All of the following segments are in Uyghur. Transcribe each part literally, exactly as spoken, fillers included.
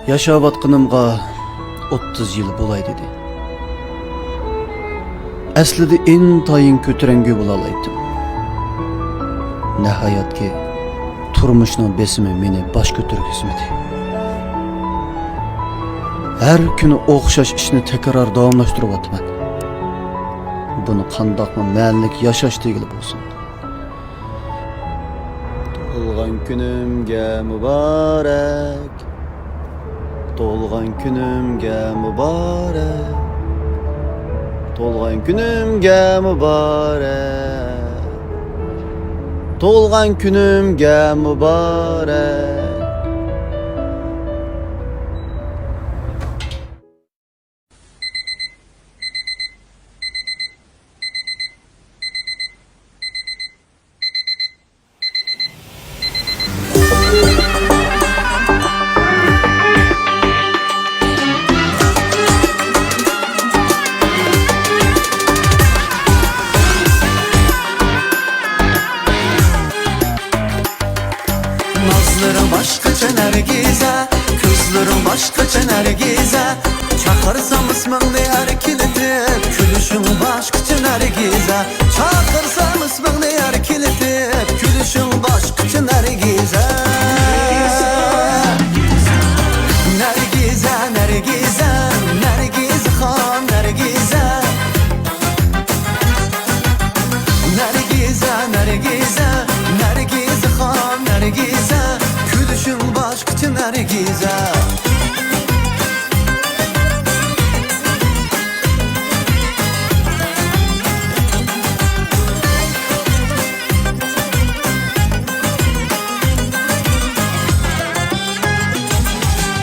ياشاۋاتقىنىمغا ئوتتۇز يىل بولاي دېدى. ئەسلىدە ئىنتايىن كۆتۈرەڭگۈ بولالايتتىم. ناھايەتكى، تۇرمۇشنىڭ بېسىمى مېنى باش كۆتۈرگۈزمىدى. ھەر كۈنى ئوخشاش ئىشنى تەكرار داۋاملاشتۇرۇۋاتىمەن. بۇنى قانداقمۇ مەنىلىك ياشاش دېگىلى بولسۇن؟ تۇغۇلغان كۈنۈمگە مۇبارەك، تۇغۇلغان كۈنۈمگە مۇبارەك، تۇغۇلغان كۈنۈمگە مۇبارەك، تۇغۇلغان كۈنۈمگە مۇبارەك. نازلىرىڭ باشقىچە نەرگىزە، كۆزلىرىڭ باشقىچە نەرگىزە. چاقىرسام ئىسمىڭنى ئەركىلىتىپ، كۈلۈشۈڭ باشقىچە نەرگىزە. چاقىرسام ئىسمىڭنى ئەركىلىتىپ، كۈلۈشۈڭ باشقىچە نەرگىزە. نەرگىزە، نەرگىزە، نەرگىزخان نەرگىزە. نەرگىزە، نەرگىزە، نەرگىزخان نەرگىزە. كۈلۈشۈڭ باشقىچە نەرگىزە.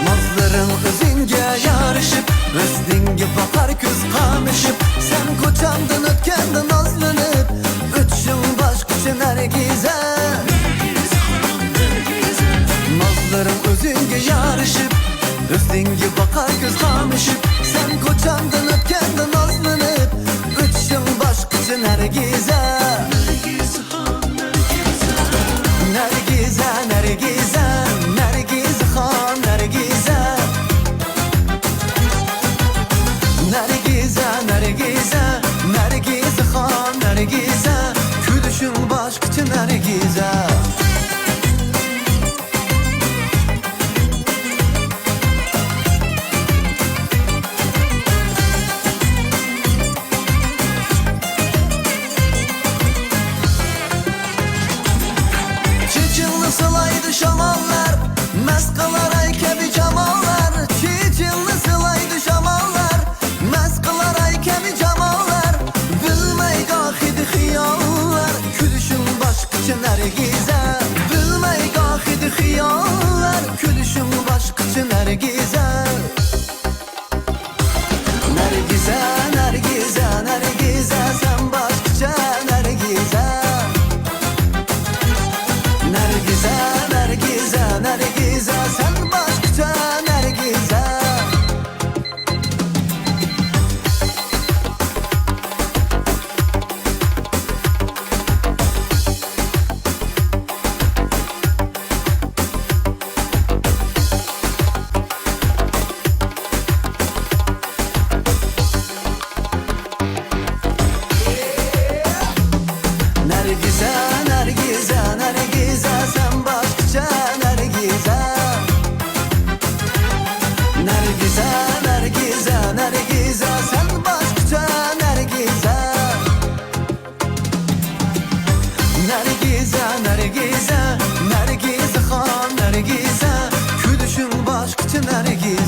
نازلىرىڭ ئۆزۈڭگە يارىشىپ، ھۆسنۈڭگە باقار كۆز قامىشىپ، سەن كوچامدىن ئۆتكەندە نازلىنىپ، ئۆتۈشۈڭ باشقىچە نەرگىزە. نازلىرىڭ ئۆزۈڭگە يارىشىپ، ھۆسنۈڭگە باقار كۆز قامىشىپ، سەن كوچامدىن ئۆتكەندە نازلىنىپ، ئۆتۈشۈڭ باشقىچە نەرگىزە. نەرگىزە، نەرگىزە، نەرگىزخان نەرگىزە. نەرگىزە، نەرگىزە، نەرگىزخان نەرگىزە. كۈلۈشۈڭ باشقىچە نەرگىزە. چېچىڭنى سىلايدۇ شاماللار، مەست قىلار ئەي كەبى جاماللار. چېچىڭنى سىلايدۇ شاماللار، مەست قىلار ئەي كەبى جاماللار. بىلمەي گاھىدا خىياللار، كۈلۈشۈڭ باشقىچە نەرگىزە. بىلمەي گاھىدا خىياللار، كۈلۈشۈڭ باشقىچە نەرگىزە. نەرگىزە، نەرگىزە، نەرگىزە، سەن باشقىچە نەرگىزە. نەرگىزە، نەرگىزە، نەرگىزە، سەن باشقىچە نەرگىزە. نەرگىزە، نەرگىزە، نەرگىزە، سەن باشقىچە نەرگىزە. نەرگىزە، نەرگىزە، نەرگىزە، سەن باشقىچە نەرگىزە. نەرگىزە، نەرگىزە، نەرگىزخان نەرگىزە، كۈلۈشۈڭ باشقىچە نەرگىزە.